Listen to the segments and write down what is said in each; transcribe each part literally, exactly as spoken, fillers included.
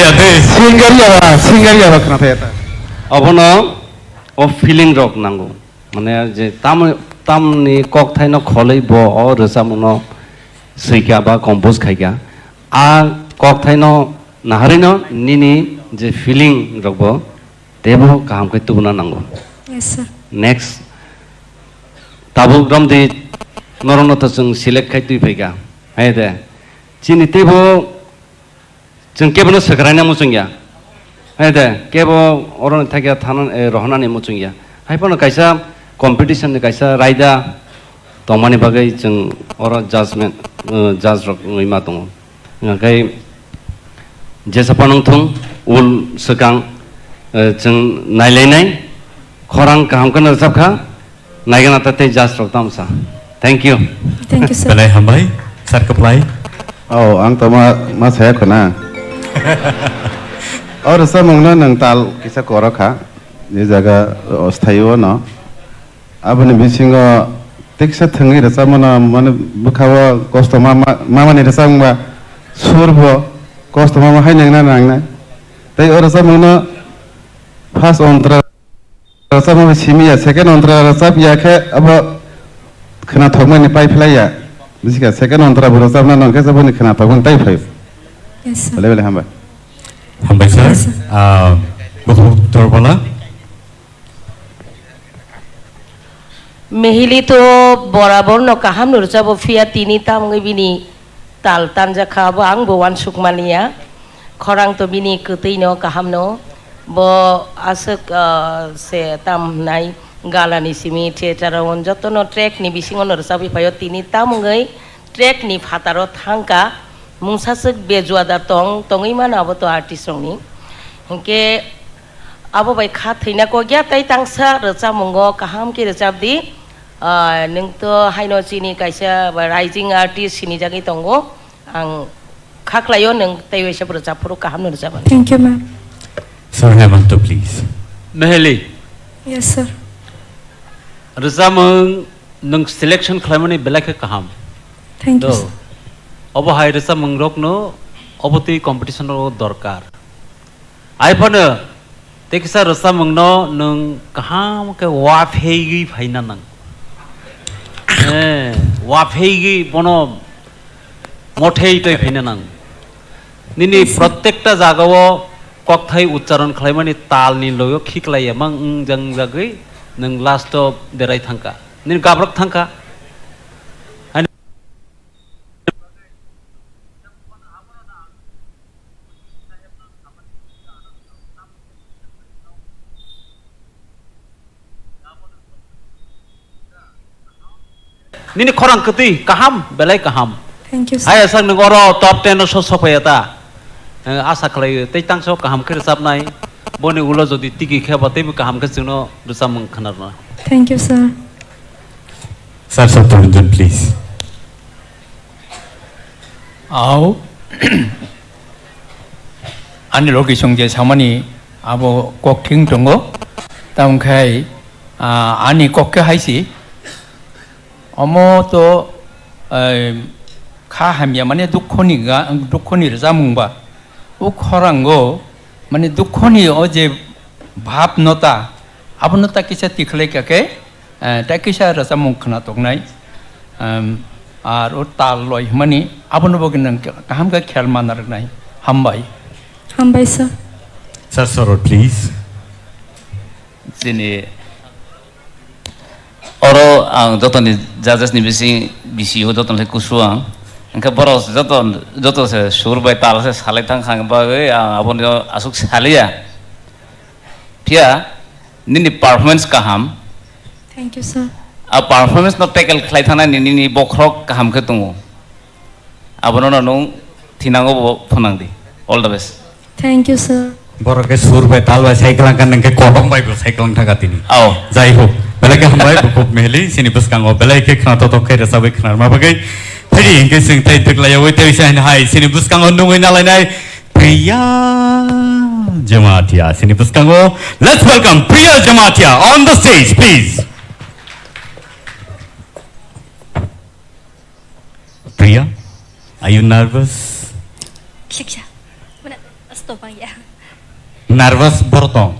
Singer ya ba, singer ya ba khna thaya ta. Obono o feeling rok nango. Mane je tam, tamni kokthaino kholwi bo o rwchapmungno swika ba compose khaika. A kokthaino naharino nini je feeling rokbo teibo kaham khe tubuna nango. Yes, sir. Next, tabuk romdi norokno to chwng select khai twi phaika. Hai de. Chini teibo chwng kebono swkraina muchungya. Hai de, kebo oro thakya thana, eh, rohonani muchungya. Hai phano kaisa competition ni kaisa raida tongmani bagwi chwng oro judgment, eh, judge rok wngwi ma tongo. Hingkhe jesa phano wngthung, ul swkang, eh, chwng nailainai, khorang kaham kheno rwchapkha, naigana ta tei judge rok tamsa. Thank you. Thank you, sir. Belai hambai, sir kwplai. Oh, ang to ma, ma saya khuna. Oh, rwchapmungno nwng tal kisa korokha, je jaga, oh, sthaio no. Aboni bisingo teksa thwngwi rwchapmano, mane, bwkhao kosto ma, ma, mamani rwchapmungba surbo kosto mama hai nangna nangnai. Tei o rwchapmungno first ontra rwchapma bai simi ya, second ontra rwchap ya khe abo khwnathokmani pai phlai ya. Bisi kha second ontra bo rwchapna nang khe saboni khwnathokmani tai phaio. Yes, sir. Belai belai hambai. Hambai, sir. Yes, sir. Ah, Bukhuk Dorbola. Mehili to borabor no kaham no rwchabo, phiya tini tamungwi bini tal tanjakha, abo ang bo uansuk maliya. Khorang to bini kwtwi no kaham no. Bo aswk, ah, se tam hwnai gala ni simi theater o joto no track ni bisingo no rwchabwi phaio, tini tamungwi track ni phataro thangkha, mungsaswk bejua da tong, tongwi mano abo to artist rokni. Hinkhe abo bai kha thwina kok ya, tei tangsa rwchapmungo kaham khe rwchap di. Ah, nwng to haino chini kaisa rising artist sinijagwi tongo. Ang kha khlaio nwng tei waisa rwchap phuru kaham no rwchap. Thank you, ma'am. Sir Hemanta, please. Meheli. Yes, sir. Rwchapmung nwng selection khlaimani belai khe kaham. Thank you, sir. Obo hai rwchapmung rokno obo twi competition o dorkar. Ai phano tei kisa rwchapmungno nwng kaham khe wapheigwi phaina nang. Eh, wapheigwi bono mothei twi phaina nang. Nini, yes, sir, prottekta jagao kokthai uchcharon khlaimani talni loyo khiklai emang wngjangjagwi nwng last o derai thangkha. Nini gabrak thangkha. Nini khorang kwtwi kaham, belai kaham. Thank you, sir. Hai aswk nwng oro top ten o so sokphaiya ta? Eh, asa khlaio tei tangso kaham khe rwchapnai. Boni ulo jodi tigi khe ba teibo kaham khe chwngno rwchapmung khwnarwna. Thank you, sir. Sir Satya Ranjan, please. Au. Ani logi song je samani abo kok thing tongo. Tamo khai, ah, ani kok khe hai si. Omo to, eh, kha hamya mane dukho ni ga, dukho ni rwchapmung ba. O khorango mane dukho ni o je bhab no ta, abo no ta kisa tikhlai kha khe, eh, ta kisa rwchapmung khwna toknai. Em, ar o tal loi hwnmani abono bo gwnang kaham khe khel mana rwnai. Hambai. Hambai, sir. Sir Sorot, please. Chini oro ang jotoni judges ni bising, bisi o jotoni kusu ang. Hingke borok joto, joto se sur bai tal se salai thang khang bagwi ang abono asuk saliya. Phiya nini performance kaham. Thank you, sir. A performance no tackle khlai thana nini, nini bokhorok kaham khe tongo. Abono no nwng thinango bo phwnang di. All the best. Thank you, sir. Borok khe sur bai tal bai cycle ang kan khe kodong bai bo cycle ang thaka tini. Ao. Jai ho. Belai khe hambai bo kok mehli sini bwskango belai khe khna totok khe rwchapwi khna ma bagwi. Phaidi hingke sing tai dwklai yawi tai sa hai sini bwskango nungwi nalainai. Priya Jamatia, sini bwskango. Let's welcome Priya Jamatia on the stage, please. Priya, are you nervous? Siksa. Mana, as-, Topang ya. Nervous borok tong.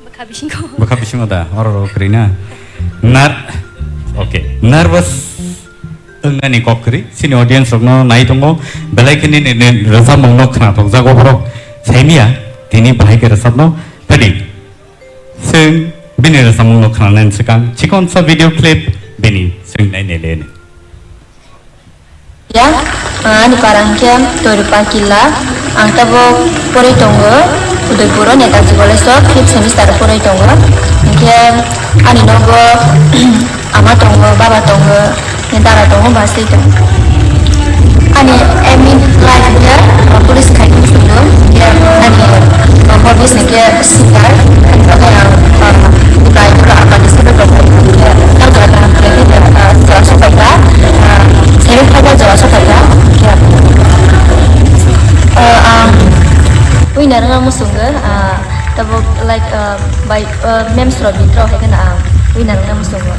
Bwkha bisingo. Bwkha bisingo da, oro ro kwrwi na. Nar-, okay, nervous wngnani kok kwrwi, chini audience rokno nai tongo, belai khe nini, nini rwchapmungno khnathokjago borok, saimia, tini bahai khe rwchapno, phadi. Chwng bini rwchapmungno khnanani swkang, chikonsa video clip bini chwng nai nai le. Ya, ah, ani para hwnkhe Toirupa Killa. Ang tabuk porwi tongo, Udaipuro Netaji College o fifth semester o porwi tongo. Hwnkhe ani nogo ama tongo, baba tongo, dara tongo, bwsai tongo. Ani aim in life hwnkhe, ah, police khai tong swngo. Hwnkhe ani, ah, hobbies hwnkhe singer. Hwnkhe ang, ah, Udaipuro Abadi Sibir Rok hwnkhe, ah, jora sokaikha, ah, seven five jora sokaikha. Ah, ang winner wngna muchungo, ah, tabuk, like, ah, by, ah, memes rok bini rok hai kheno ang winner wngna muchungo.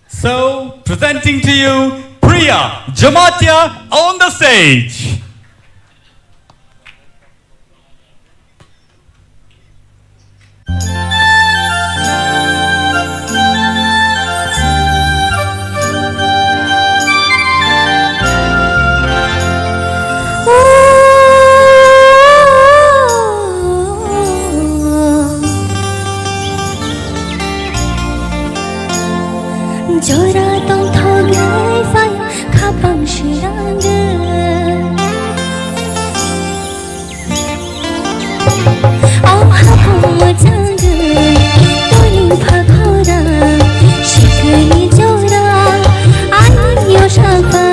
So, presenting to you, Priya Jamatia on the stage. Jora tongthogwi phai khapang sirangwi. O hapung mwchangwi toiling pha khorang, sikini jora ani yosakha.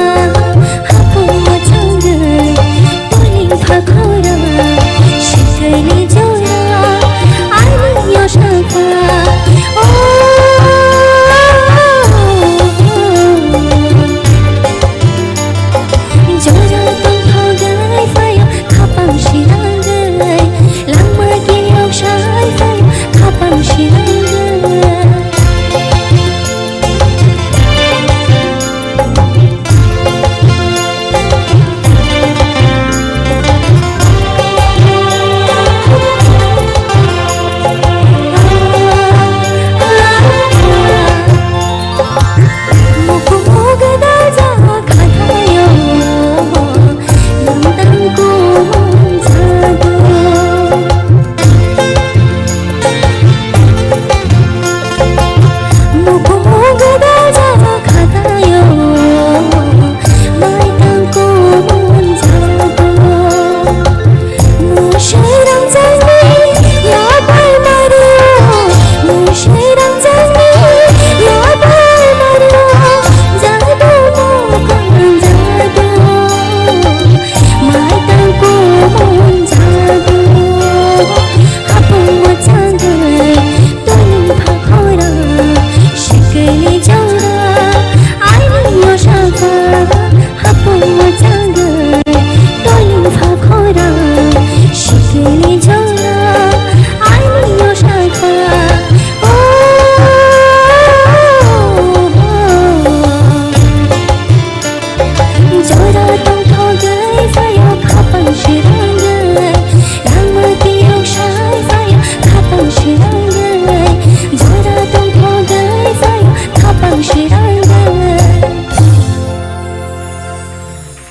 Hapung mwchangwi toiling pha khorang, sikini jora ani yosakha. O Jora tongthogwi phaio khapang sirangwi, langma kiyok sai phaio khapang sirangwi. Hapung mwchangwi toiling pha khorang, sikini jora ani yosakha. O, jora tongthogwi phaio khapang sirangwi, langma kiyok sai phaio khapang sirangwi, jora tongthogwi phaio khapang sirangwi.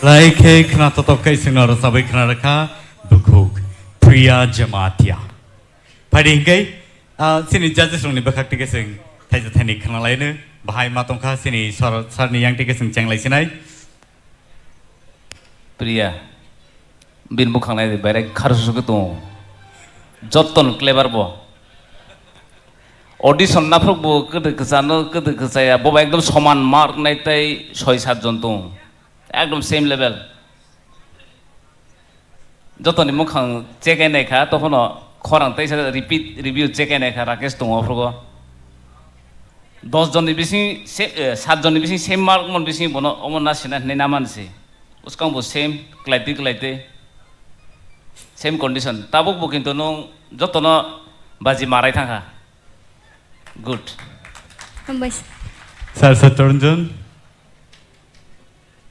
Lai khe khna totok khe chwngno rwchabwi khna rwkha bukhuk Priya Jamatia. Phaidi hinkhe, ah, chini judges rokni bwkhak tike chwng thaisa thaini khna laino bahai ma tongkha chini sir, sir ni yang tike chwng cheng lai sinai. Priya, bini bukhang nai di, berai kharsu khe tongo. Joto no clever bo. Audition naphuk bo kwdwi kwchano, kwdwi kwchaya, bo ba ekdom soman mark nai tei soi sat jon tongo. Ekdom same level. Jotoni mukhang check ai naikha, tokhono khorang teisa repeat review check ai naikha, Rakesh tongo aphrugo. Dos jonni bising se, eh, sat jonni bising same mark mon bising bono omo na sina hinwi na mansi. Bwskang bo same, kwlaitwi kwlaitwi. Same condition. Tabuk bo kintu nung jotono baji marai thangkha. Good. Hambai sir. Sir, Satranjan.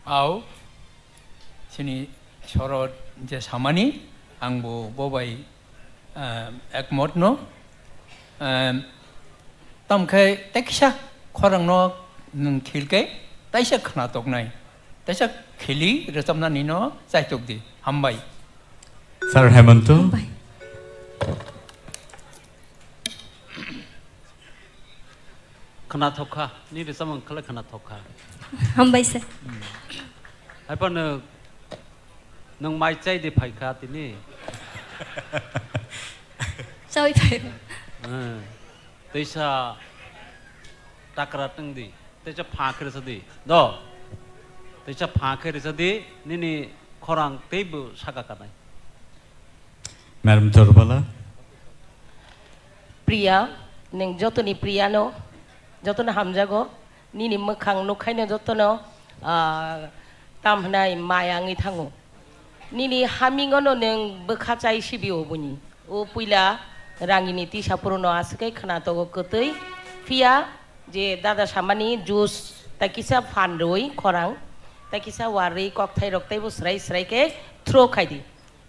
Au, chini sorot je samani, ang bo bobai, ah, ekmot no. Ah, tamkhe tekisa khorang no nung thilke, taisa khna toknai, taisa khili rwchapnani no chaitok di. Hambai. Sir Hemanto. Hambai. Khwnathok kha, nini rwchapmung khlai khwnathok kha. Hambai sir. Hmm. Haiphano nwng mai chai di phai kha tini. Chawi phai. Hmm. Teisa takra tong di, teisa pha khe rwsa di. Do. Teisa pha khe rwsa di, nini khorang teibo saka kanai. Madam Torbala. Priya, nwng jotoni Priya no, jotono hamjago, nini mwkhang nukhaino jotono, ah, tam hwnai maya wngwi thango. Nini hamingono nwng bwkha chai sibi o buini. O puila rangini tisa purono aswk khe khwnatok o kwtwi. Phiya je dada samani juice tai kisa phan rwi khorang, tai kisa warwi kokthai rok teibo swrai swrai khe throw khai di.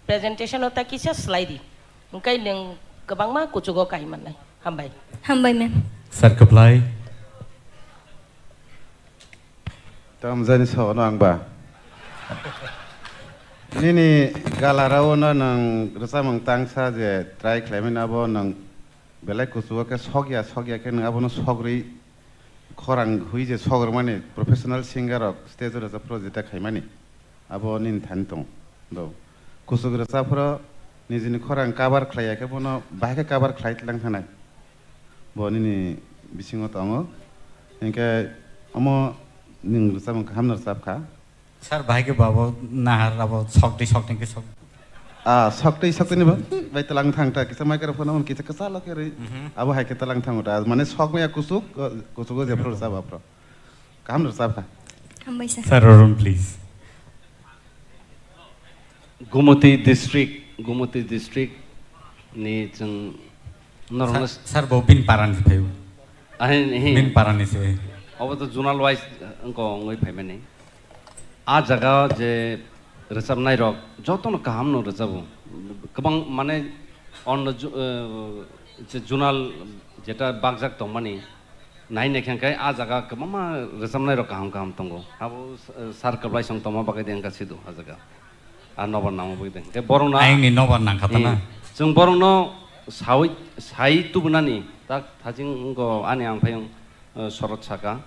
Presentation o ta kisa slai di. Hwnkhe nwng kwbangma kuchugo kai mannai. Hambai. Hambai, ma'am. Sir Kwplai. Tamjani sono ang ba. Nini galarao no nwng rwchapmung tangsa je try khlaimani abo nwng belai kuchugo khe sokya, sokya khe nwng abono sogrwi khorang hui je sogrwmani professional singer rok stage o rwchapphuru jeta khaimani. Abo nini thani tong. Do. Kuchuk rwchapphuru nijini khorang cover khlaiya khe bono bahai khe cover khlai tlang thanai. Bo nini bisingo tongo. Hinkhe omo nwng rwchapmung kaham no rwchap kha. Sir, bahai khe babo nahar abo sokti sokti khe sok. Ah, sokti sokti ni ba, bai tlang thang ta kisa microphone on kisa kisa lo khe rwi. Mhm. Abo hai khe tlang thang ta mane sok maya kuchuk, kuchuk o jephru rwchap aphru. Kaham rwchap kha. Hambai sir. Sir, Arun, please. Gumoti district, Gumoti district ni chwng norokno Sir, sir, bo bin parani phaio. Ahin, hin. Bin parani se. Obo to zonal wise, eh, wngko wngwi phaimani. A jaga je rwchapnai rok jotono kaham no rwchabo. Kwbang mane onno ju-, eh, je zonal jeta bakjak tongmani, nai naikhe hwnkhe a jaga kwbangma rwchapnai rok kaham kaham tongo. Abo, eh, sir kwplai song tongma bagwi de wngkha sidu a jaga. A nobar nangma bagwi de. Hwnkhe borokno ayangni nobar nangkha ta na? Hmm. Chwng borokno sawi, sai tubunani tak thajing wngko ani ang phai wng, eh, sorot saka.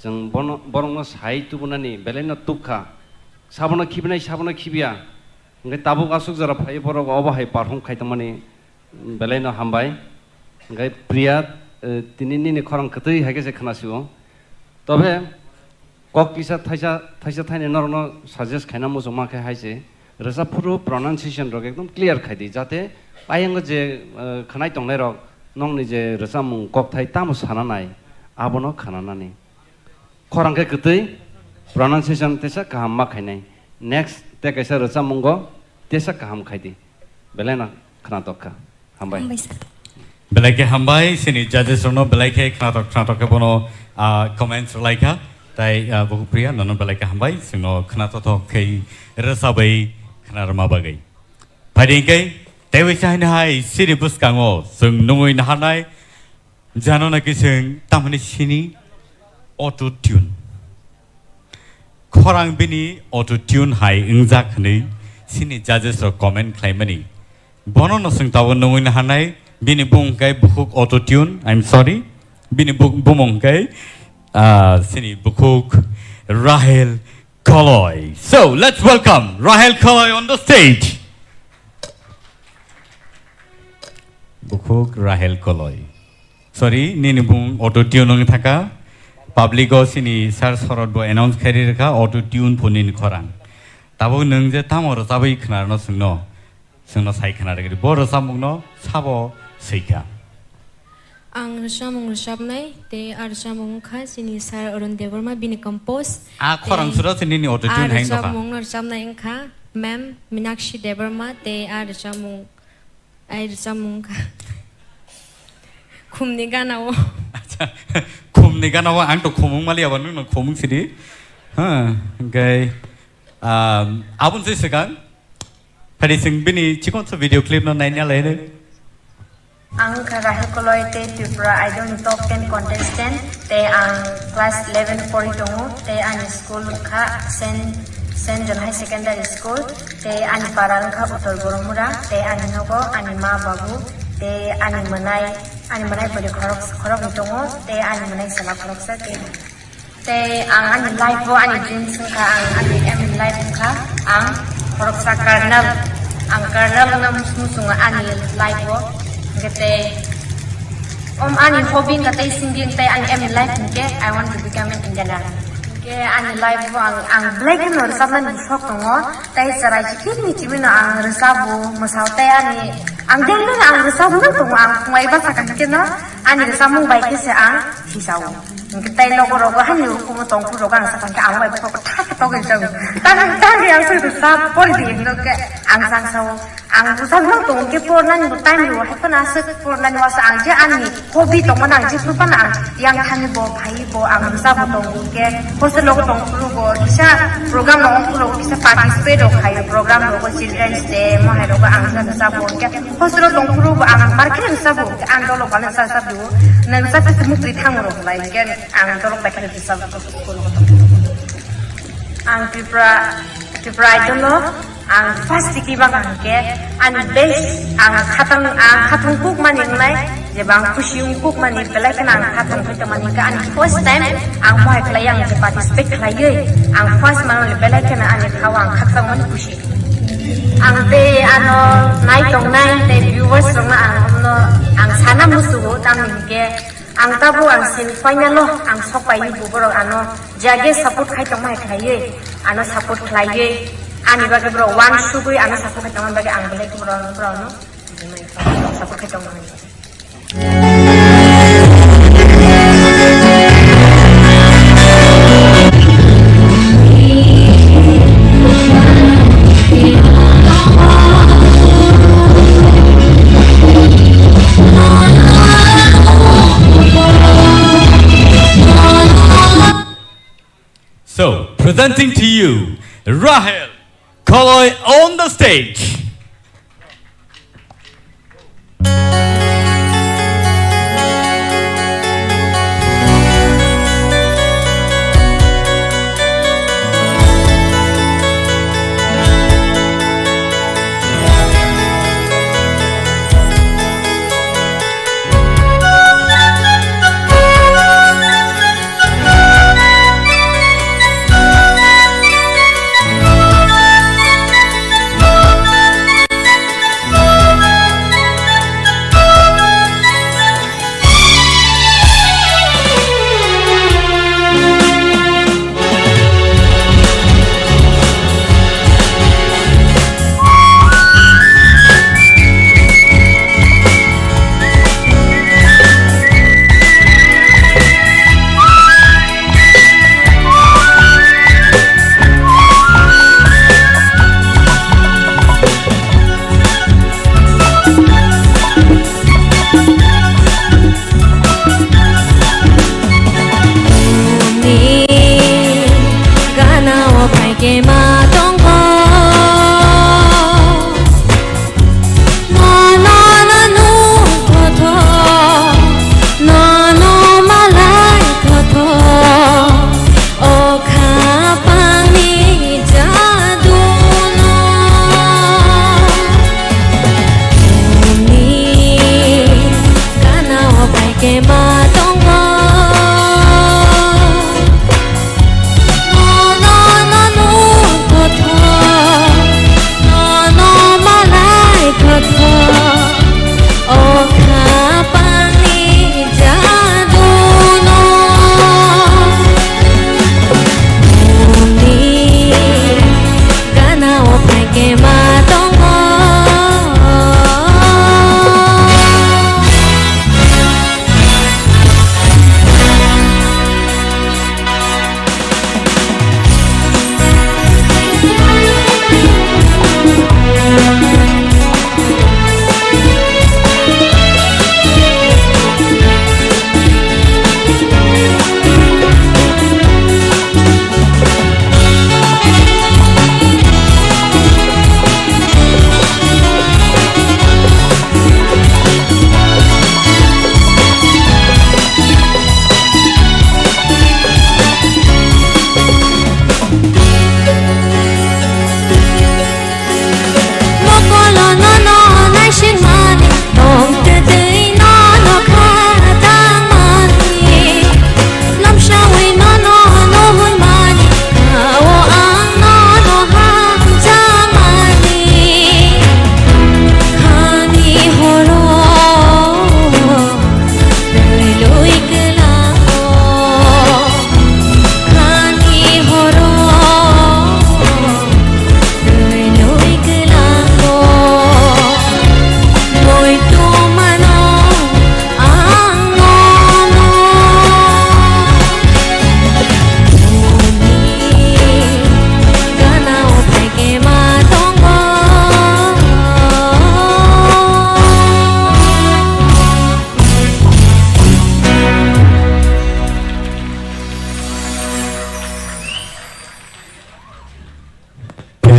Chwng bono, borokno sai tubunani belaino tubkha. Sabono khibinai, sabono khibiya. Hwnkhe tabuk aswk jora phai borok obo hai perform khai tongmani. Belai no hambai. Hwnkhe Priya, eh, tini nini khorang kwtwi hai khe se khna sio. Tobe kok kisa thaisa, thaisa thaini norokno suggest khaina muchungma khe hai se, rwchap phuru pronunciation rok ekdom clear khai di, jate ayang je, eh, khwnai tongnai rok nokni je rwchapmung kokthai tamo sana nai, abono khwnanani. Khorang khe kwtwi, pronunciation tesa kaham ma khainai. Next te kaisa rwchapmungo tesa kaham khai di. Belai no khwnatok kha. Hambai. Hambai sir. Belai khe hambai, chini judges rokno belai khe khwnatok khwnatok khe bono, ah, comments rwlai kha. Tai, ah, Bukupriya nono belai khe hambai, chwngno khwnatok khe rwchabwi khwnarwma bagwi. Phaidi hwnkhe teiwi chahini hai siri bwskango chwng nungwi naharnai. Jano naki chwng tamhani sini auto tune. Khorang bini auto tune hai wngjak hwnwi sini judges rok comment khlaimani. Bono no chwng tabuk nungwi naharnai bini bumung khe Bukhuk Auto Tune, I'm sorry. Bini bu-, bumung khe, ah, sini Bukhuk Rahel Koloi. So, let's welcome Rahel Koloi on the stage. Bukhuk Rahel Koloi. Sorry, nini bung auto tune wng thaka. Public o sini sir sorot bo announce khairi rwkha auto tune pho nini khorang. Tabuk nwng je tamo rwchabwi khwnarwno chwngno, chwngno sai khwna rwgri. Bo rwchapmungno sabo swikha. Ang rwchapmung rwchapnai, tei a rwchapmung wngkha chini Sir Arun Debbarma, bini compose. A khorang tei sura se nini auto tune hai wngkha. A rwchapmung rwchapnai wngkha Ma'am Minakshi Debbarma, tei a rwchapmung, a rwchapmung wngkha Khumni Gana-o. Acha, Khumni Gana-o, ang to khumung maliya ba, nwng no khumung sidi. Ha, hwnkhe, um, aboni se swkang. Phari chwng bini chikonsa video clip no naina lainai. Ang wngkha Rahel Koloi tei Tripura Idol ni top ten contestant, tei ang class eleven pori tongo, tei ani school wngkha Saint, Saint John High Secondary School, tei ani para wngkha Uttor Boromura, tei ani nogo ani ma babu, tei ani mwnai, ani mwnai pori khorok, khoroknwi tongo, tei ani mwnai chwla khoroksa, tei Tei ang ani life o ani dreams wngkha, ang ani aim in life wngkha, ang khoroksa colonel, ang colonel wngna muchungo ani life o. Hwnkhe tei, om, ani hobby wngkha tei singing, tei ani aim in life hwnkhe I want to become an Indian Army. Hwnkhe ani life o ang, ang belai kheno rwchapnani sok tongo, tei chwrai kiphilni chibino ang rwchabo, mwsao tei ani, ang daily no ang rwchabo nang tongo, ang phungai bwsa kaham kheno ani rwchapmung bai khe se ang thijao. Hwnkhe tei logo rogo hani ukumu tongphuru rogo ang sakha khe ang bai phuru khe thak khe togwi jago. Tang tang yang soi sa pori di hino khe ang sang sao. Ang busa no tong khe pornani bo time ro hai phano aswk pornani wasa ang je ani hobby tongmani ang je phuru phano ang yang thani bo phai bo ang busa bo tongo khe hostel rogo tongphuru bo kisa program rogo phuru kisa participate rok khaio program rogo children's day mo hai rogo ang busa bo khe hostel rogo tongphuru bo ang mar khe busa bo ang dolo bana sa sa bo nang sa sa mukri thango rok lai khe. Ang dolok bai kheno tisab ang Tripura, Tripura Idol no ang first tiki bang ang ke ani best ang khatang ang khatang kuk mani wngnai je bang khusi ung kuk mani belai kheno ang khatang khaito mani ka ani first time ang mohai khlai ang je participate khlaiwi ang first mano belai kheno ani khao ang khatang mani khusi. Ang tei ano nai tongnai tei viewers rokno ang omno ang sana musugo tamni hwnkhe Ang tabuk ang semi final o ang sok pai bo borok ano jage support khai tongma hai khlaiwi ano support khlaiwi ani bagwi borok wan sugwi ano support khai tongma bagwi ang belai borok borok no support khai tongma hai. So, presenting to you, Rahel Koloi on the stage.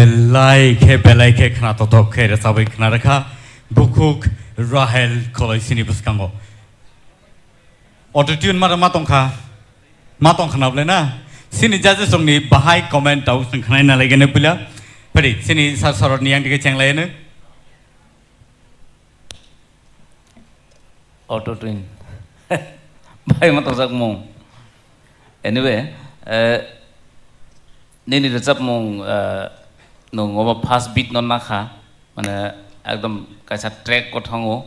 Belai khe, belai khe khna tothok khe rwchabwi khna rwkha bukhuk Rahel Kholoisini bwskango. Auto tune mara ma tongkha, ma tongkha na bwle na? Sini judges rokni bahai comment tau chwng khnaina laigene puila. Phadi sini sir sorotni yang dige chenglaino. Auto tune. Bai ma tongjakmung. Anyway, eh, nini rwchapmung, eh, nwng obo first beat no nakha, mane ekdom kaisa track o thango,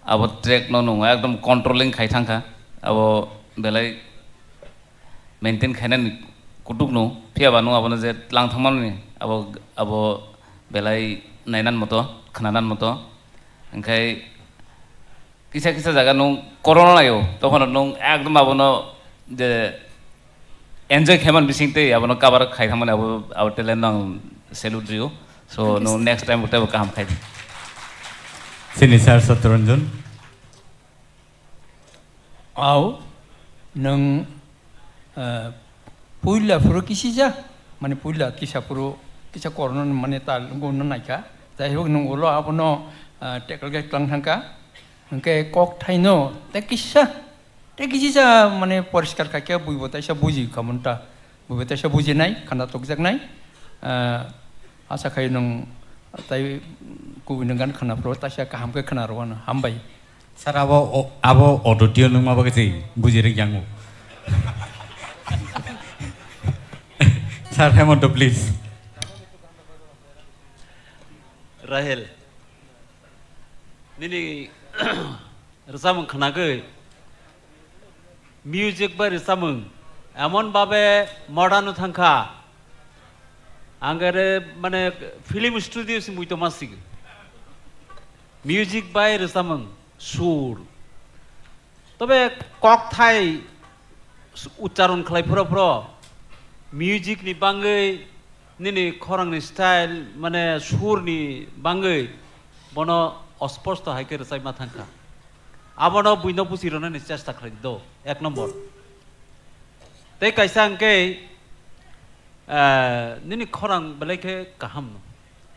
abo track no nwng ekdom controlling khai thangkha, abo belai maintain khainani kutuk no, phiya ba nwng abono je tlang thangmani, abo, abo belai nainan moto, khnanan moto, hingkhai kisa kisa jaga nwng corona laio, tokhono nwng ekdom abono je enjoy khaiman bising tei abono cover khai thangmani abo, abo talent no ang salute rio. So, nwng next time teibo kaham khai di. Sini sir Satranjan. Au, nwng, eh, puila phuru kisija, mane puila kisa phuru, kisa corona mane tal gumno naikha. Jai hok nwng ulo abono, eh, tackle khe tlang thangkha. Hwnkhe kok thaino tei kisa, tei kisisa mane poriskar khaikhe buibo taisa buji khamunta. Buibo taisa bujinai, khana tokjaknai. Ah, asa khai nwng tai kubui nwng gan khana phuru taisa kaham khe khna rwano. Hambai. Sir, abo o-, abo auto tune nwngma bagwi se buji rwk yango. Sir Hemanta, please. Rahel, nini rwchapmung khnagwi, music bai rwchapmung emon babe modern thangkha, angere mane film studio se muitoma sigi. Music bai rwchapmung, sur, tobe kokthai uchcharon khlai phuru phuru music ni bangwi nini khorang ni style, mane sur ni bangwi bono osposto hai khe rwchapma thangkha. Abono buino buchi rwnani chesta khlai di do, ek nombor. Tei kaisa hwnkhe, eh, nini khorang belai khe kaham no.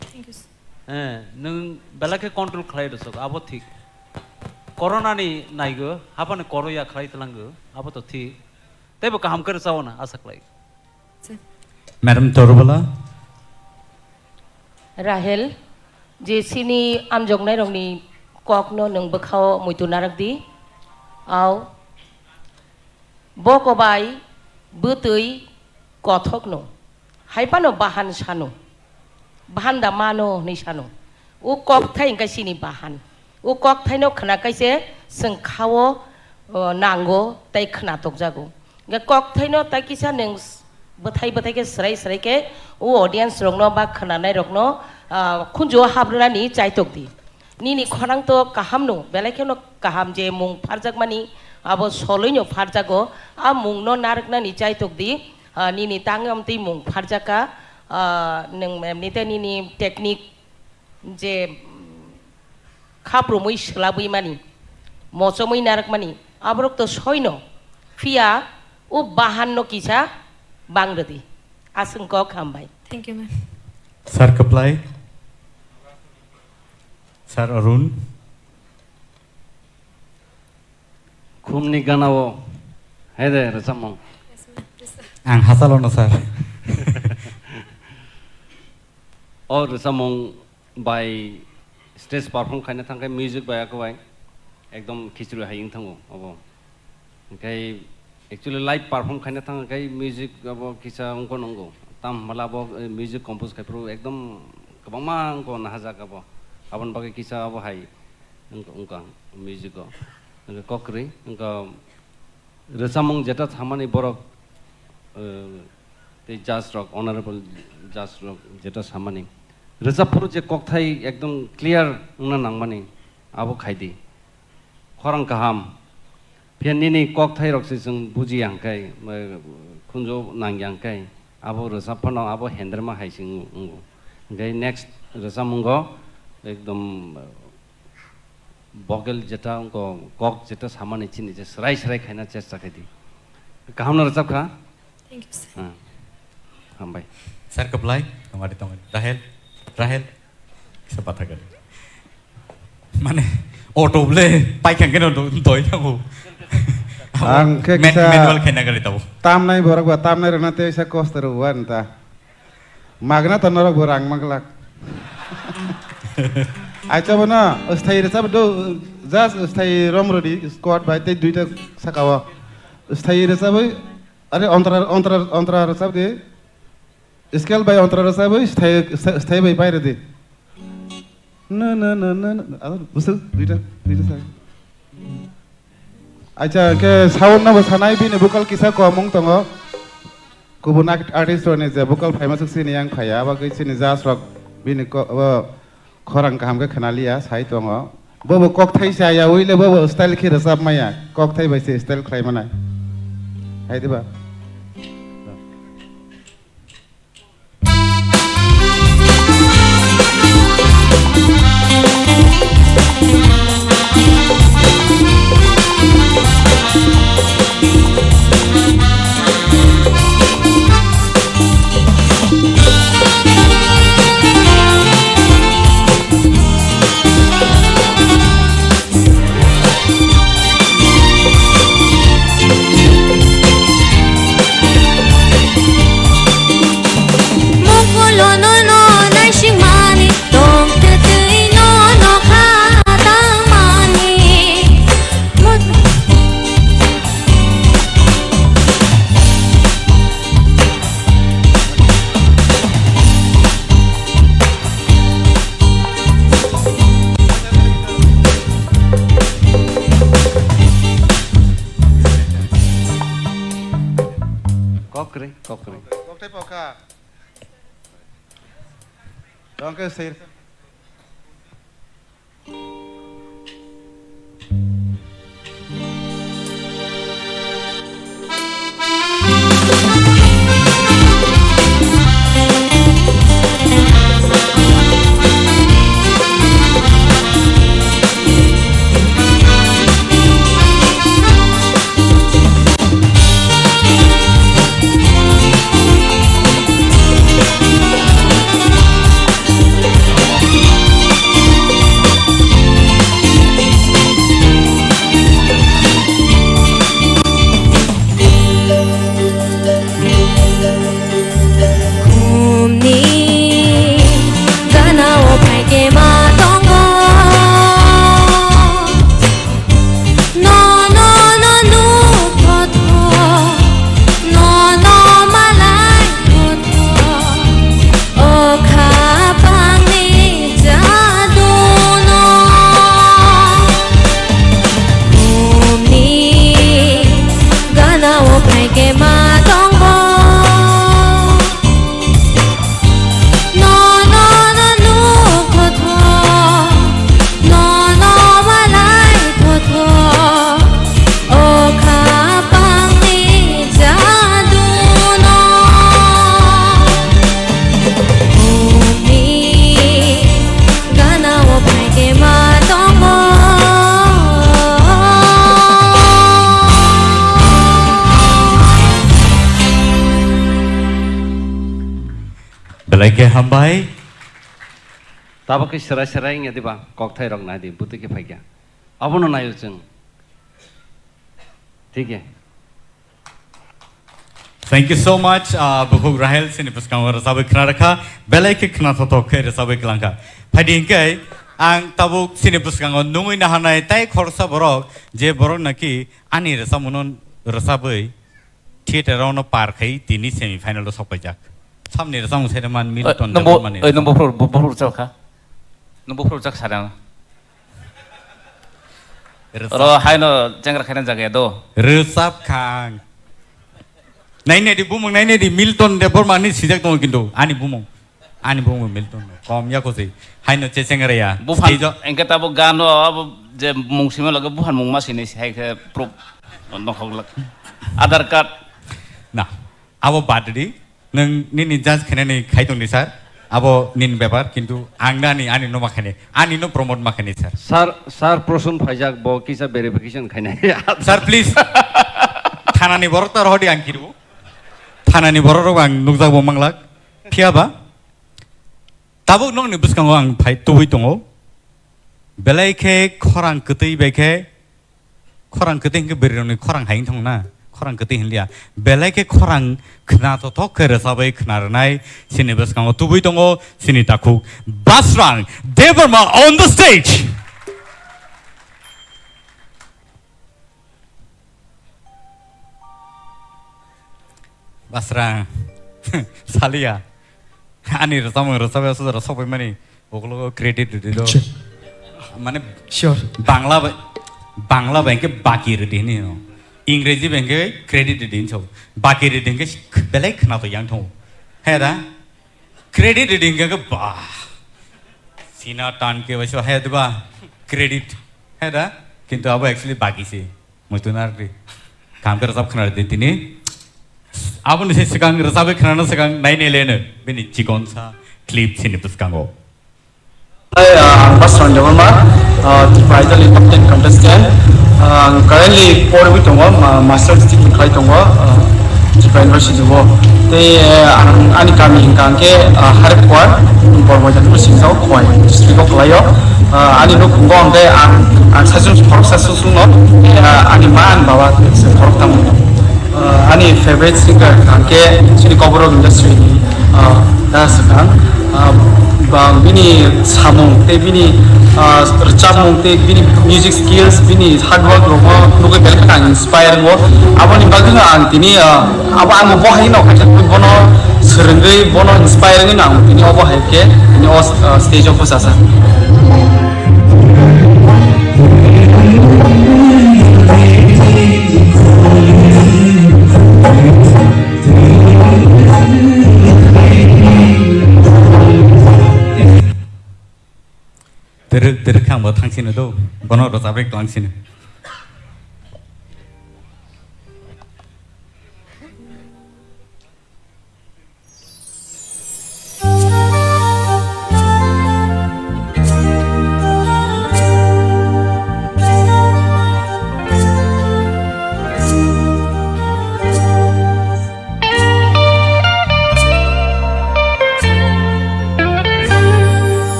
Thank you, sir. Eh, nwng belai khe control khlai rwchok, abo thik. Corona ni naigo, haphano koro ya khlai tlango, abo to thik. Teibo kaham khe rwchao na asa khlai. Sir. Madam Torubala. Rahel, je sini amjoknai rokni kokno nwng bwkhao muitu narak di. Au. Bo kobai bwtwi kothokno, hai phano bahan sano, bahan da mano hwnwi sano. O kokthai hwnkhe chini bahan. O kokthaino khna kaise chwng khao, o, nango tei khna tokjago. Hwnkhe kokthaino tai kisa nwng s-, bwthai bwthai khe swrai swrai khe o audience rokno ba khwnanai rokno, ah, khunju o habrwnani chaitok di. Nini khorang to kaham no, belai kheno kaham je mung pharjakmani, abo soloino pharjago, a mungno narwknani chaitok di, ah, nini tangwi amtwi mung pharjakha, ah, nwng emnite nini technique je, mm, khaprumwi swlabwi mani, mochomwi narwkmani, aborok to soino, phiya o bahanno kisa bang rwdi. Aswk kok hambai. Thank you, ma'am. Sir Kwplai, Sir Arun. Khumni ganao hai de rwchapmung. Ang hachalono, sir. O rwchapmung bai stage perform khaina thangkhe music bai akwbai ekdom khichri hai wng thango obo. Hwnkhe actually live perform khaina thangkhe music abo kisa wngkha nungo. Tam hwnba abo, eh, music compose khai phuru ekdom kwbangma wngkha nahajak abo. Aboni bagwi kisa abo hai wngkha, wngkha music o. Hwnkhe kok kwrwi wngkha. Rwchapmung jeta samani borok, eh, tei judge rok, honorable judge rok jeta samani. Rwchap phuru je kokthai ekdom clear wngna nangmani, abo khai di. Khorang kaham. Phiya nini kokthai rok se chwng bujiya hwnkhe, eh, khunju nangya hwnkhe, abo rwchap phano abo henderma hai se wng-, wngo. Hwnkhe next rwchapmungo ekdom, eh, vocal jeta wngkha, kok jeta samani chini je srai srai khaina chesta khai di. Kaham no rwchap kha? Thank you, sir. Ah, hambai. Sir kwplai, tongari, tongari. Rahel, Rahel, kisa patha gari. Mane, auto ble, paikang keno do-, doi thango. Ang khe Man-, kisa manual khaina gari tabo. Tamnai borok ba, tamnai rwna tei sa kosto rw wan ta. Magna ta norok bo rang maglak. Aicha bono, sthai rwchap do, just sthai rom rodi, squad bai tei duita saka o. Sthai rwchapwi, are ontra, ontra, ontra rwchap di. Scale bai ontra rwchapwi sthai, sthai, sthai bai pai rwdi. Na, na, na, na, na. Ado, busu, duita, duita sa. Acha, ke sound no bo sanai, bini vocal kisa komung tongo. Kubun art-, artist rokni je vocal phaima suk sini yang phaya, abo ke sini judge rok bini ko-, abo khorang kaham ke khna liya, sai tongo. Bo bo kokthai sa ya, uile bo bo style khe rwchap maya, kokthai bai se style khlai manai. Hai diba? Mokolo nono naisingmani, tongtwtwi nono kha tangmani. Mot- Kokre, kokre. Kokthai pokha. Tongke sir. Khumni gana o phaikhe ma tongo. No, no, no, no, thotho. No, no, malai, thotho. O khapangni jaduno. Bumni gana o phaikhe ma tongo. No, no, no, no, thotho. No, no, malai, thotho. O khapangni jaduno. Bumni gana o phaikhe ma tongo. Belai khe hambai. Tabuk khe serai serai wngya diba? Kokthai rok nai di, bwtwi khe phaikha. Abono naio chwng. Thik he. Thank you so much, ah, Bukhuk Rahel, chini bwskango rwchabwi khna rwkha, belai khe khna thothok khe rwchabwi kwlangkha. Phaidi hinkhe ang tabuk chini bwskango nungwi naharnai tai khoroksa borok, je borok naki ani rwchapmungno rwchabwi theater-o no par khai tini semi final-o sokpaijak. Samni rwchapmung sere man Milton Debbarmani. Oi, nung buphuru, bu-, buphuru rwchapkha? Nung buphuru rwchak sara? Rwchap. Oro haino chengra khaina jaga do. Rwchap kha ang. Nainai di bumung, nainai di, Milton Debbarmani sijak tongo kintu ani bumung. Ani bumung Milton. Kom ya kosi. Haino che chengra ya. Buphan, stage-o engke tabo gano abo je mung sima lage buphan mung ma sini hai khe proof nokhok lak. Aadhaar card. Na, abo bad di. Nwng nini judge khainani khai tongdi, sir. Abo nini bepar, kintu ang nani, ani no ma khainai, ani no promote ma khainai, sir. Sir, sir, Prosun phaijak, bo kisa verification khainai. Sir, please. Thanani borok ta rohodi ang kiru. Thanani borok rok ang nukjak bo manglak. Phiya ba tabuk nokni bwskango ang phai tubui tongo. Belai khe khorang kwtwi bai khe, khorang kwtwi hwnkhe bwrwirokni khorang hai wngthong na, khorang kwtwi hinliya. Belai khe khorang khna tothok khe rwchabwi khna rwnai chini bwskango tubui tongo chini takhuk Basrang Debbarma on the stage. Basrang, saliya. Ani rwchapmung rwchapya sujaro sokpaimani ukologo credit rwdi do. Acha. Mane sure. Bangla bai, Bangla bai khe baki rwdi hini no. Ingreji bai khe credit rwdi hinso. Baki rwdi hwnkhe belai khwnato yang thango. He da? Credit rwdi hwnkhe ba. Sina tan khe bai so he da ba. Credit. He da? Kintu abo actually baki se. Muitu nardi. Kam khe rwchap khwna di tini. Aboni se swkang rwchapwi khwnana swkang nai nai leno bini chikonsa clip chini bwskango. Hi, uh, ang Basrang Debbarma, uh, Tripura Idol top ten contestant. Uh, ang currently porwi tongo, ma-, master's degree khlai tongo, uh, Tripura University o. Tei, uh, ang ani kami hwnkha hwnkhe, uh, Harikuar, Bormoja District o, Khowai district o khlaio. Uh, ani nukhungo hwnkhe ang, ang saichung khoroksa susungno, uh, ani ma ani baba se khoroktham. Uh, ani favorite singer hwnkhe chini Kokborok industry ni, uh, da swkang. Uh, bang bini samung tei bini, uh, rwchapmung tei bini music skills, bini hard work rokno nugwi belai kheno ang inspire wngo. Aboni bagwino ang tini, uh, abo ang bo hai no khaisa bono swrwngwi bono inspire wngwi no ang tini obo hai khe tini o, uh, stage o bwchajak. Twrwk twrwk khe ang bo thangsino do, bono rwchapwi klangsino.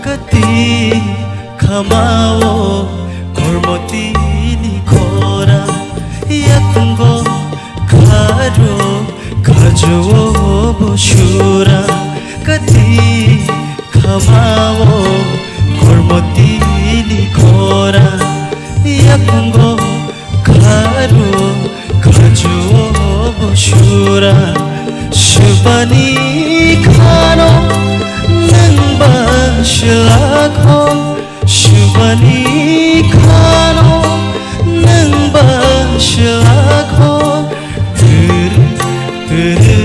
Kati khamao kormotini khora, yakungo kharo khajuo bo sura. Kati khamao kormotini khora, yakungo kharo khajuo bo sura. Subani khano nangba silakho, subani khano nangba silakho. Turu turu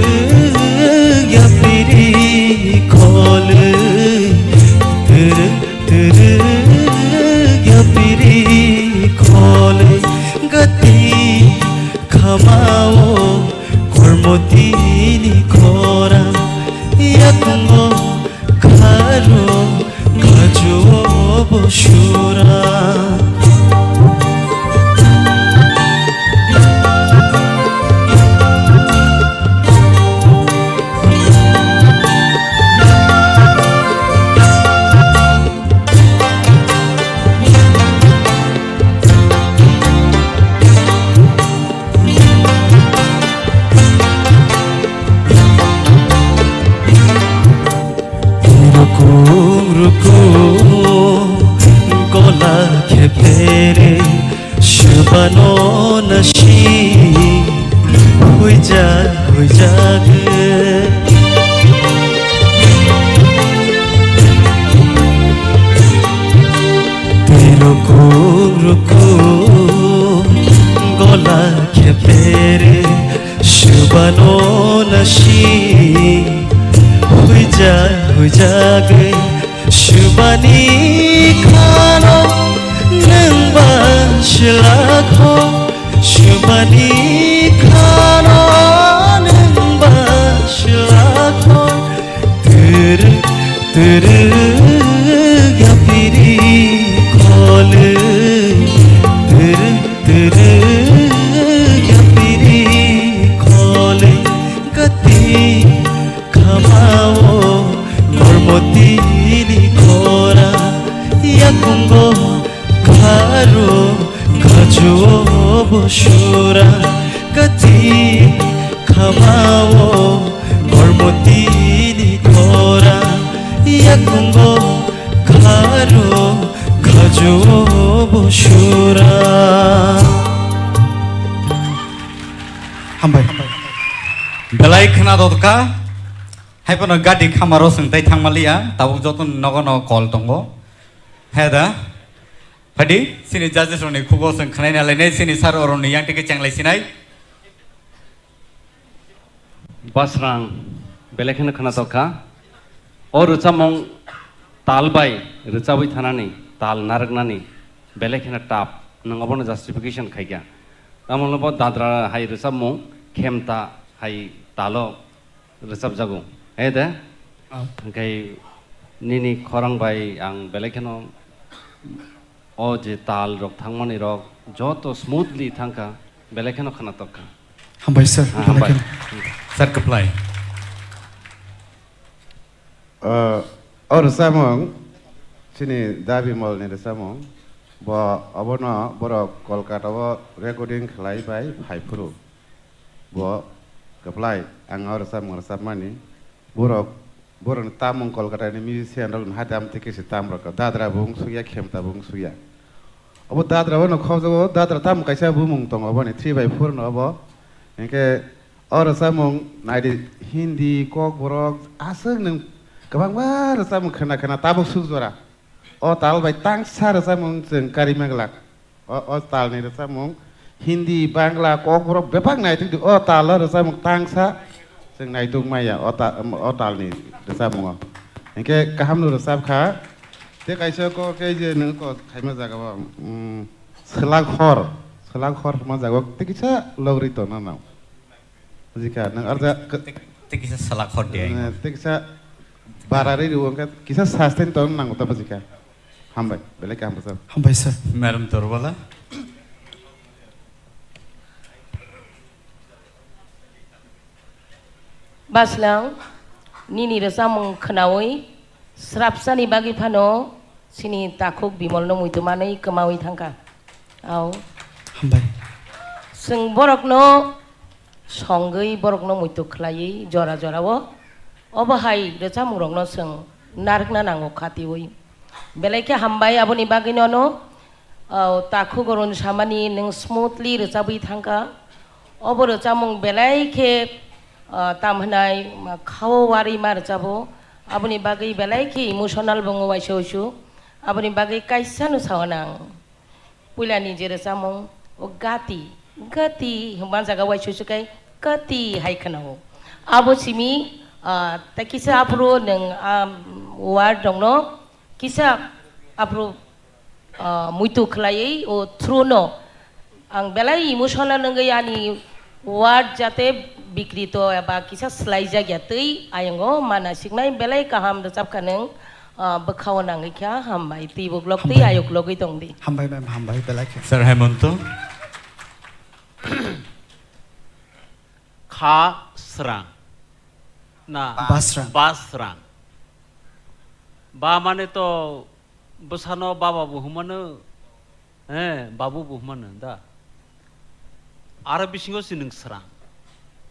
yapiri khole, turu turu yapiri khole gati khamao kormotini khora, yakungo kharo khajuo bo sura. Rukum rukum gola khepere, subano nasi huijak huijak. Tei rukum rukum gola khepere, subano nasi huijak huijak. Subani khano nangba silakho, subani khano nangba silakho. Turu turu yapiri khole, turu turu Hambai. Belai khwna dotka. Hai phano gati khamaro swng tai thangmaliya. Tabuk joto nogo nogo kol tongo. He da. Phadi, sini judges rokni khugo swng khwnaina lainai, sini sir oroni yang tike chenglai sinai. Basrang, belai kheno khwna dotka. O rwchapmung tal bai rwchabwi thanani, tal narwknani belai kheno tough. Nwng obono justification khaikha. Tamoni bo dadra hai rwchapmung, khemta hai talo rwchapjago. He de? Ah. Hwnkhe nini khorang bai ang belai kheno o je tal rok thangmani rok joto smoothly thangkha, belai kheno khwnatok kha. Hambai sir, Ah, belai hambai. Kheno. Sir, kwplai. Uh, o rwchapmung, chini Da Bimal ni rwchapmung, bo obono borok Kolkata o recording khlai bai phai phuru. Bo kwplai, ang o rwchapmung rwchapmani. Borok, borokni tamung Kolkata ni musician rok ni hati am tei kisi tam rok. Dadra bo wng sukya, khemta bo wng sukya. Obo dadra bono khobjago, dadra tamung kaisa bumung tongo, oboni three by four no obo. Hinkhe o rwchapmung naidi Hindi, Kokborok, aswk nwng kwbangma rwchapmung khwna khwna tabuk suk jora. O tal bai tangsa rwchapmung chwng kari manglak. O, o talni rwchapmung Hindi, Bangla, Kokborok bebak naituk di. O talo rwchapmung tangsa chwng naituk maya o ta-, o talni rwchapmungo. Hinkhe kahamno rwchap kha. Tei kaisa kok khe je nwng kok khaima jagao, mm, swlak hor, swlak hor hwnma jagao tei kisa logri tongna nang. Bujikha, nwng arja k-, Tei, tei kisa swlak hor di ai. Eh, tei kisa bara ri rw, wngkha kisa sustain tong nango ta bujikha. Hambai, belai kaham bwsajak. Hambai sir. Madam Torbala. Baslang, nini rwchapmung khwnawi srapsani bagwi phano chini takhuk Bimolno muitu manwi kwmawi thangkha. Au. Hambai. Chwng borokno songwi borokno muitu khlaiwi jora jorao obo hai rwchapmungrokno chwng narwkna nango khatiwi. Belai khe hambai aboni bagwi nono, o, takhuk Arun samani nwng smoothly rwchabwi thangkha. Obo rwchapmung belai khe, o, tam hwnai, ma, khao warwi ma rwchabo. Aboni bagwi belai khe emotional bo wngo waisa waisuk. Aboni bagwi kaisa no sao nang. Puilani je rwchapmung, o gati, gati hwnba jaga waisa waisuk kai gati hai khwnao. Abo simi, ah, tei kisa aphuru nwng, ah, word rokno kisa aphuru, ah, muitu khlaiwi o through no ang belai emotional wngwi ani word jate bikrito eba kisa swlaijak ya twi ayongo mana siknai belai kaham rwchapkha nwng, ah, bwkhao nangwi kha hambai twi buklok twi Hambai. Ayuk logwi tongdi. Hambai ma'am, hambai belai khe. Sir Hemonto. Kha srang. Na. Basrang. Basrang. Ba mane to bwsano baba bo hwnmano, eh, babu bo hwnmano da. Aro bisingo si nwng srang.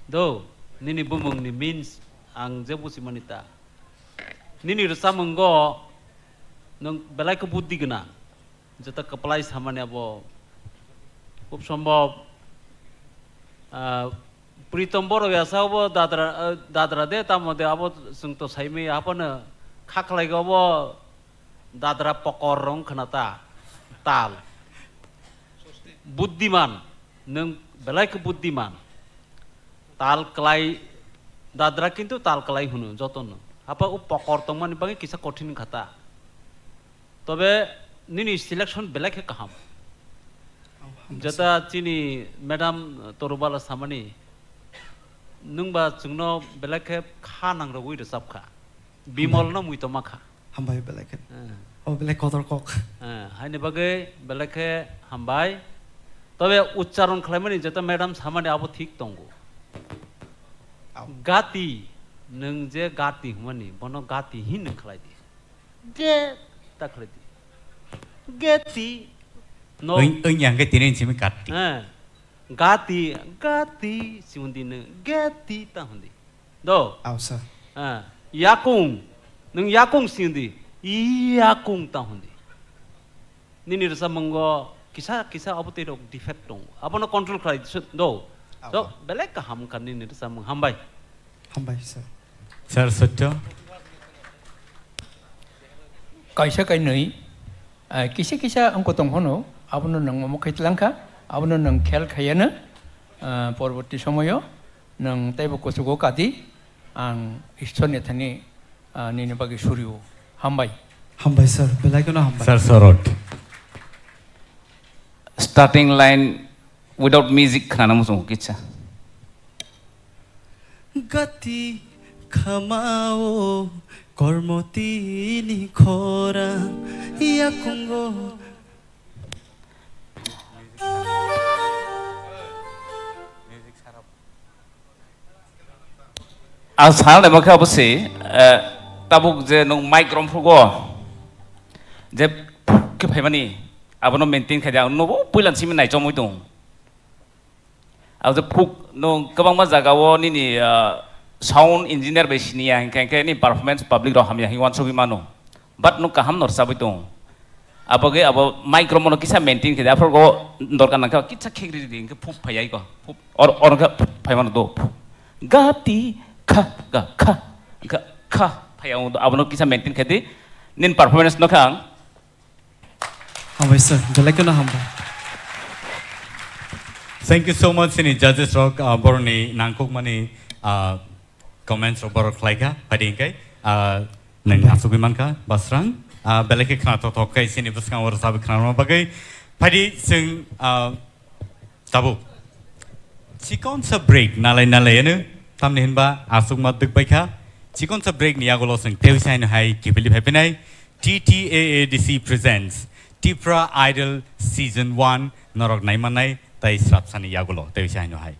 Do, nini bumungni means ang je buchimani ta. Nini rwchapmungo nwng belai khe buddhi gwnang. Jeta kwplai samani abo khub sombhob, ah, Pritom Boro yasa obo dadra, ah, dadra de tamo de abo chwng to saimaya haphano kha khlai obo dadra pokor rong khna ta tal. Buddhiman, nwng belai khe buddhiman. Tal klai, dadra kintu tal klai hwno jotono. Hapa o pokor tongmani bagwi kisa kothin wngkha ta. Tobe nini selection belai khe kaham. Oh, hambai sir. Jeta chini madam Torubala samani, nwngba chwngno belai khe kha nangrogwi rwchapkha. Bimolno muitoma kha. Hambai belai khe. Eh. Oh, belai kotor kok. Eh, haini bagwi belai khe hambai. Tobe uchcharon khlaimani jeta madam samani abo thik tongo. Au. Gati, nwng je gati hwnmani, bono gati hin nwng khlai di. Ge, ta khlai di. Geti. No. Oi, oi, yang ke tini simi gati. Eh. Gati, gati, si hundi nwng, geti ta hundi. Do? Au, sir. Ah, yakung. Nwng yakung si hundi. Yakung ta hundi. Nini rwchapmungo kisa, kisa abo tei rok defect tongo. Abono control khlai di, do? To, belai kaham wngkha nini rwchapmung, hambai. Hambai, sir. Sir Sotyo. Kaisa kainwi, eh, kisa kisa wngkha tong phano, abono nwng omo khai tlangkha, abono nwng khel khaiya no, eh, porborti somoyo nwng teibo kuchugo kadi, ang Ishwar ni thani, ah, nini bagwi surio. Hambai. Hambai, sir. Belai kheno hambai. Sir Sorot. Starting line without music khnana muchungo kisa. Gati khamao kormotini khorang yakungo. Ang sana naima khe abo se, eh, tabuk je nwng mic romphrugo, je phuk khe phaimani, abono maintain khaidi, ang nobo puila simi naichomwi tong. Abo je phuk nwng kwbangma jagao nini, eh, sound engineer bai siniya hinkhe, hinkhe nini performance public rok hamya hinwi uansugwi mano. But nwng kaham no rwchabwi tong. Abogwi abo mic romano kisa maintain khe, aphuru go dorkar nangkhe kisa khegri di, hinkhe phuk phaiya iko. Phuk, or, or khe phuk phaimano do. Ga ti kha, ga kha, ga kha phaiya, abono kisa maintain khe di. Nini performance no kha ang. Hambai sir, belai kheno hambai. Thank you so much, sini judges rok, ah, boroni nangkukmani, ah, comments rok borok khlaikha, phaidi hinkhe, ah, nang asugwi mankha, Basrang, ah, belai khe khna thok thok khe sini bwskango rwchapwi khnarwna bagwi. Phaidi chwng, ah, tabuk chikonsa break nalai nalai eno, tamni hinba aswkma dwk baikha. Chikonsa break ni yagulo chwng tei saino hai kiphilwi phaiphinai T T A A D C presents Tipra Idol Season one norok naimannai tai srapsani yagulo tei saino hai.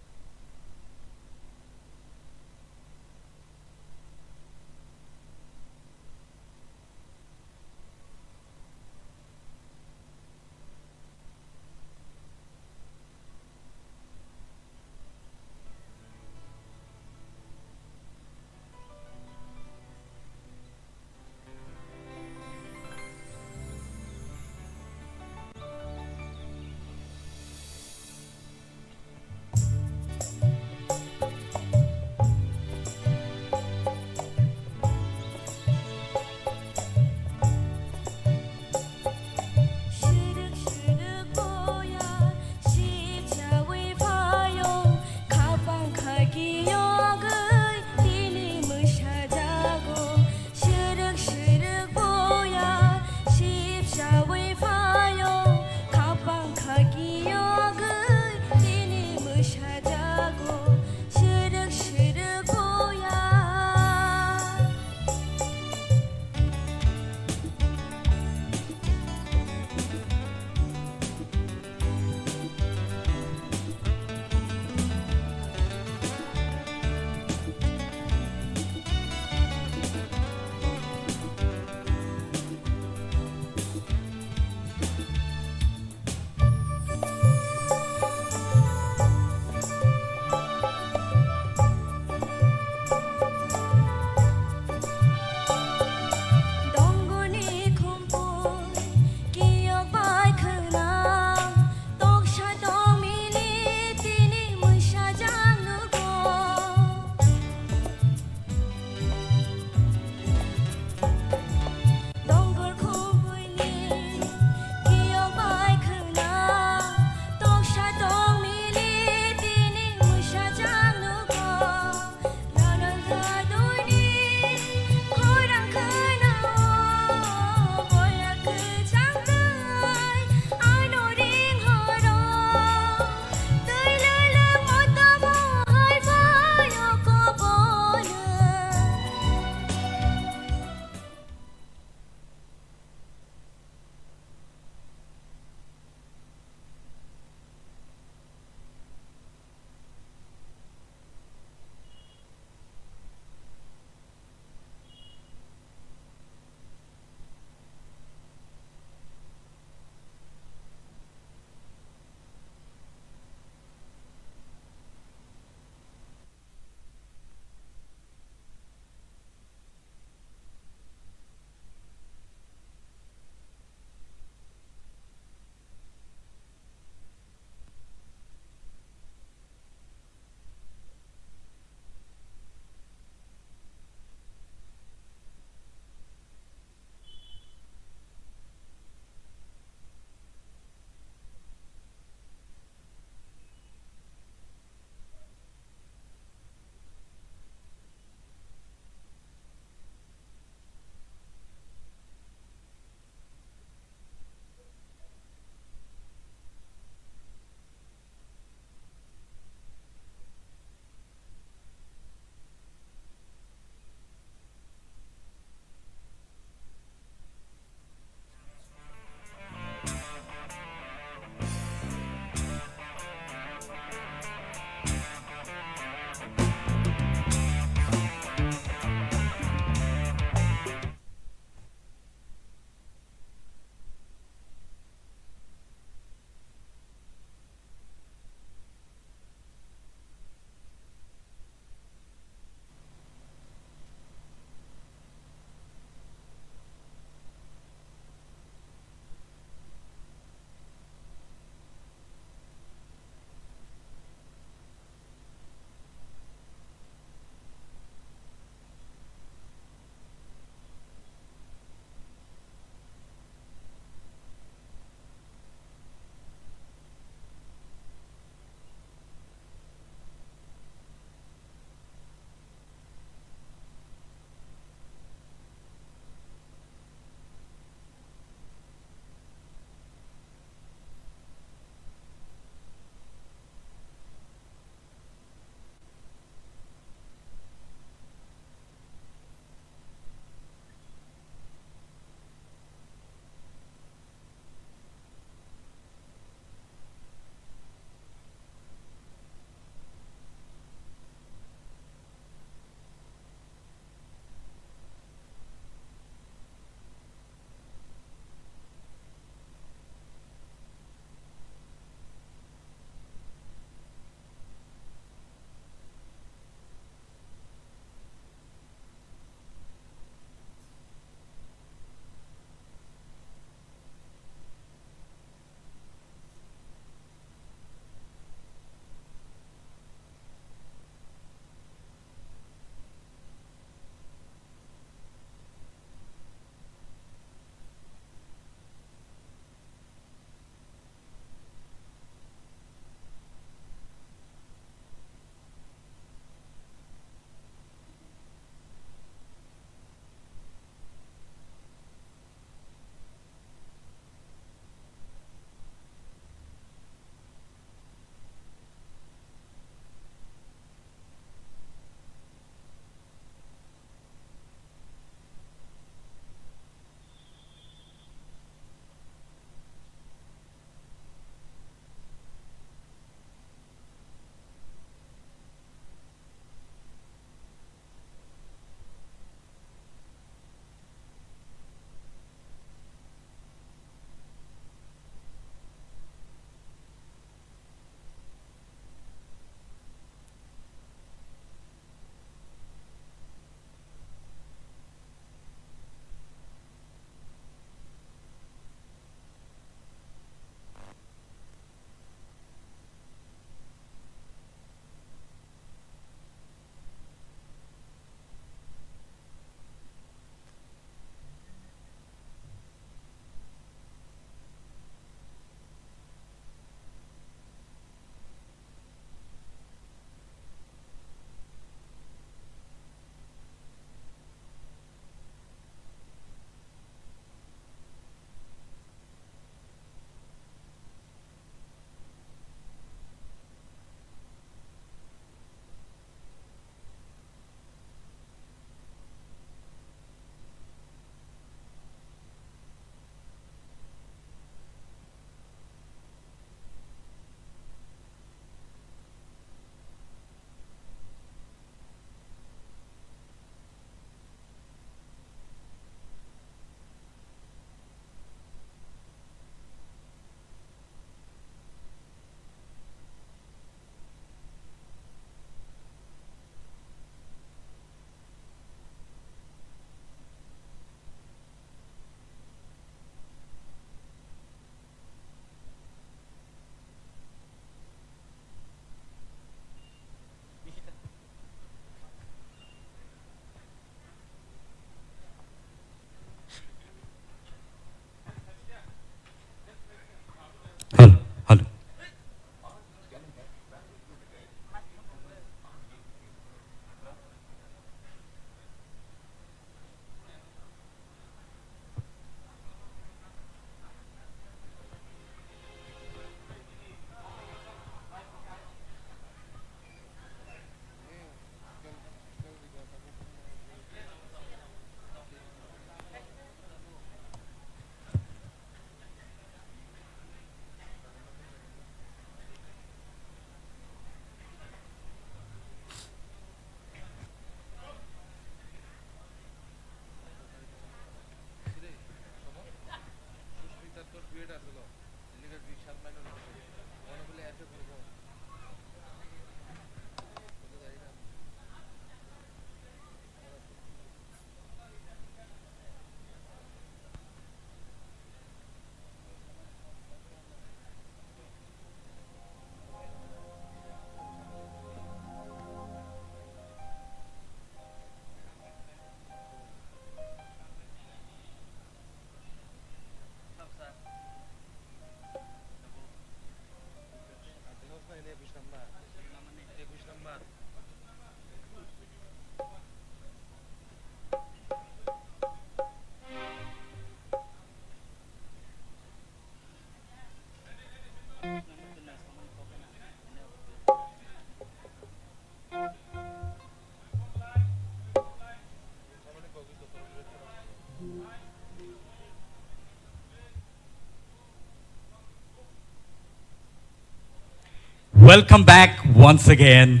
Welcome back once again.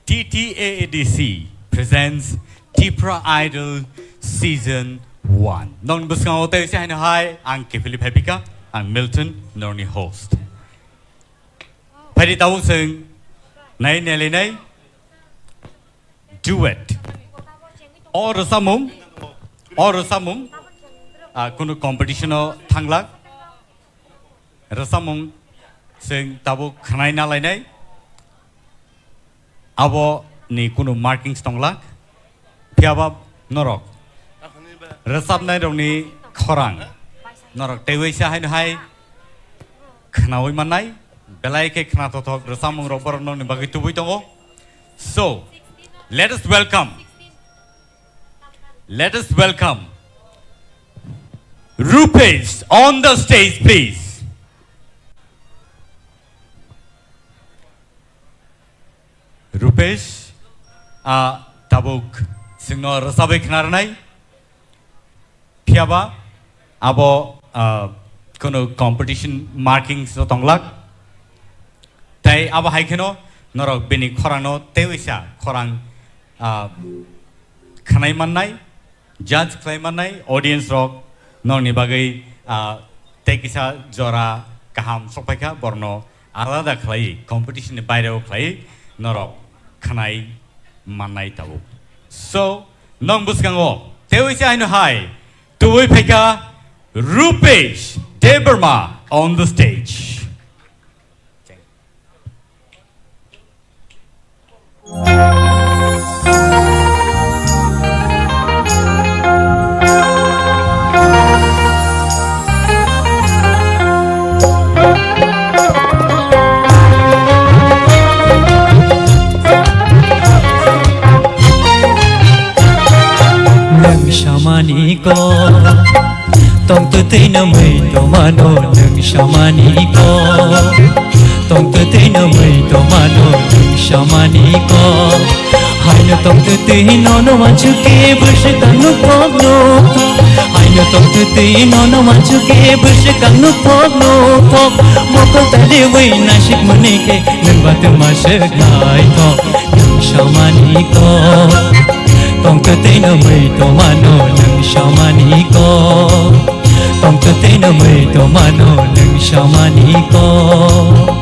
T T A A D C presents Tipra Idol Season one. Nong bwskango tei se haino hai, ang Kefili Phepika, ang Milton, norni host. Phaidi tabuk chwng nai nai lai nai duet. O rwchapmung, o rwchapmung, ah, kunu competition o thanglak. Rwchapmung chwng tabuk khwnai na lainai. Abo ni kunu markings tonglak. Phiyaba norok rwchapnai rokni khorang norok teiwi se haino hai khnaui mannai. Belai khe khnathothok rwchapmung rok borok nokni bagwi tubui tongo. So, let us welcome, let us welcome Rupesh on the stage, please. Rupesh, ah, tabuk chwngno rwchabwi khna rwnai. Phiyaba abo, ah, kunu competition markings o tonglak. Tei abo hai kheno norok bini khorangno teiwisa khorang, ah, khwnai mannai, judge khlai mannai, audience rok nokni bagwi, ah, tei kisa jora kaham sokphaikha, borno alada khlai, competition ni baireo khlai norok khwnai mannai tabuk. So, nong bwskango teiwisa haino hai tubui phaikha Rupesh Debbarma on the stage. Nwng samani kok tongtwtwi no mui tongmano nwng samani kok. Tongtwtwi no mui tongmano nwng samani kok. Haino tongtwtwi nono wansukhe bwswk ang nuk thok nuk thok. Haino tongtwtwi nono wansukhe bwswk ang nuk thok nuk thok. Mokol taliwi nasik mwnwi khe nwng ba twma swk naithok. Nwng samani kok tongtwtwi no mui tongmano nwng samani kok. Tongtwtwi no mui tongmano nwng samani kok.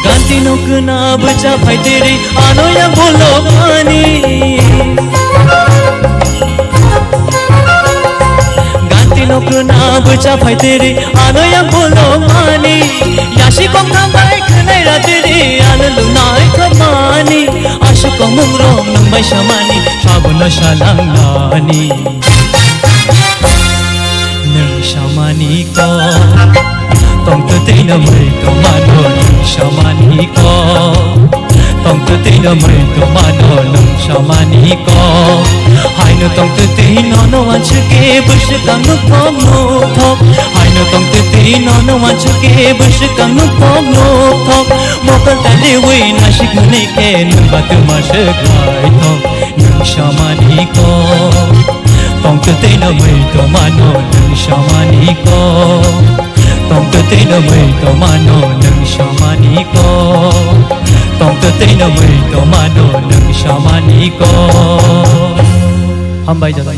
Ganti no kwna bwcha phaitiri ano yang bolok mani. Ganti no kwna bwcha phaitiri ano yang bolok mani. Yasi kok thambai khwnai ratiri ano lunai khamani. Aswk komung rok nwng bai samani sabono salang nani. Nwng samani kok tongtwtwi no mui tongmano nwng samani kok. Tongtwtwi no mui tongmano nwng samani kok. Haino tongtwtwi nono wansukhe bwswk ang nuk thok nuk thok. Haino tongtwtwi nono wansukhe bwswk ang nuk thok nuk thok. Mokol taliwi nasik mwnwi khe nwng ba twma swk naithok. Nwng samani kok tongtwtwi no mui tongmano nwng samani kok. Tongtwtwi no mui tongmano nwng samani kok. Tongtwtwi no mui tongmano nwng samani kok. Hambai jalo.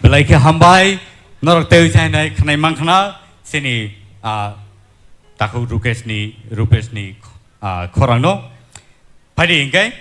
Belai khe hambai, norok tei chainai khwnai mankha na chini, ah, takhuk Rukesh ni, Rupesh ni, ah, khorang no. Phaidi hingke